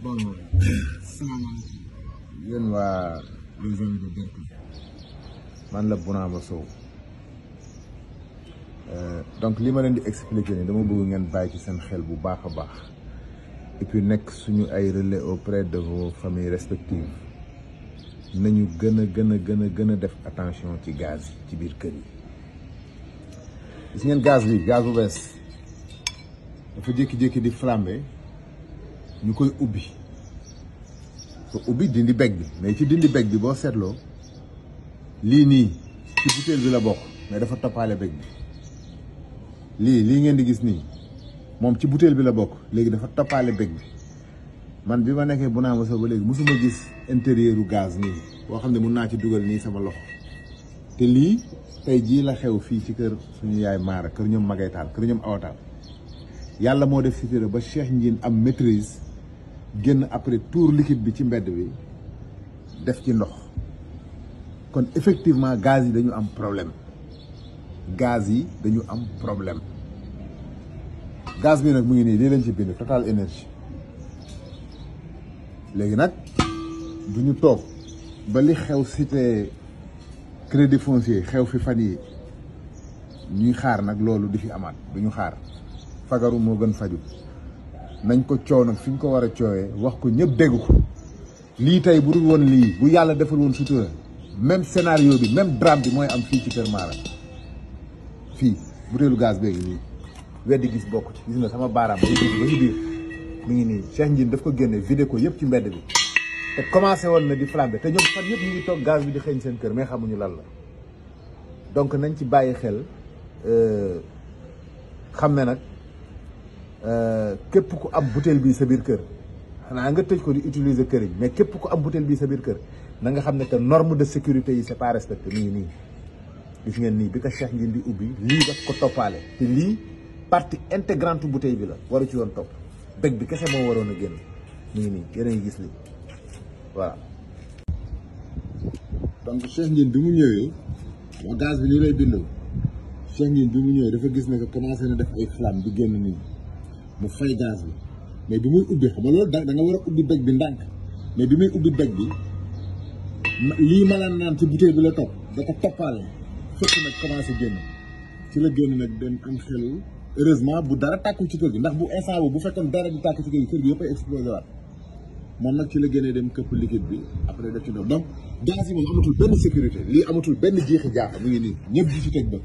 bon salaamaaleykum yéen waa les amis de Berkel man la Bounama Sow donc li ma leen di expliquer ni dama bëgg ngeen bàyyi ci seen xel bu baax a baax et puis nekk suñu ay relais auprès de vos familles respectives nañu gën a def attention ci gaz yi ci biir kër yi. gis ngeen gaz bi gaz bu bees dafa jékki-jékki di flambé ñu koy ubbi dindi beg bi mais ci dindi beg bi boo seetloo lii nii ci butéel bi la bokk mais dafa toppaale beg bi lii ngeen di gis nii moom ci butéel bi la bokk léegi dafa toppaale beg bi man bi ma nekkee Bounama Sow ba léegi mosuma gis intérieur u gaz nii boo xam ne mun naa ci dugal nii sama loxo te lii tey jii la xew fii ci kër suñu yaay Mara kër ñoom Magaytaal kër ñoom Awataal yàlla moo def sutura ba Cheikh Ndiine am maîtrise génn après tour liquide bi ci mbedd bi def ci ndox kon effectivement gaz yi dañu am problème gaz bi nag mu ngi nii lii lañ ci bind Total Énergie léegi nag du ñu toog ba li xew cité crédit foncier xew fi fan yi ñuy xaar nag loolu di fi amaat du ñu xaar fagaru moo gën faju nañ ko coow nag fi ñu ko war a coowee wax ko ñëpp dégg ko lii tey bu dul woon lii bu yàlla defal woon sutura même scénario bi même drame bi mooy am fii ci Kër Mara fii butéelu gaz beegi nii weddi gis bokk ci gis nga sama baaraam ba ci biir mi ngi nii Cheikh Ndiine daf ko génne vidé ko yëpp ci mbedd bi te commencé woon na di flambé te ñoom fan yëpp ñu ngi toog gaz bi di xëeñ seen kër mais xamuñu lan la donc nañ ci bàyyi xel xam ne nag képp ku am butéel bii sa biir kër xanaa nga tëj ko di utiliser kër yi mais képp ku am butéel bii sa biir kër na nga xam ne que norme de sécurité yi c'est pas respecté mi ngi nii gis ngeen nii bi ko Cheikh Ndiine di ubbi lii daf ko toppaale te lii partie intégrante bouteille bi la waru ci woon topp beg bi kese moo waroon a génn mi ngi nii yéen a ngi gis lii voilà. donc Cheikh Ndiine bi mu ñëwee wax gaz bi nii lay bindoo Cheikh Ndiine bi mu ñëwee dafa gis ne que commencé na def ay flamme di génn nii mu fay gaz bi mais bi muy ubbi xam nga loolu da nga war a ubbi beg bi ndànk mais bi muy ubbi beg bi lii ma la naan ci bouteille bi la topp da ko toppaale fekk nag commencé génn ci la génn nag dem am xelu heureusement bu dara tàkkul ci kër gi ndax bu instant bu fekkoon dara di tàkk ci kër gi yëpp ay explosé waat moom nag ci la génnee dem këpp liquide bi après def ci ndox donc gaz yi moom amatul benn sécurité lii amatul benn jeexi jaaxa mu ngi nii ñëpp di ci teg bët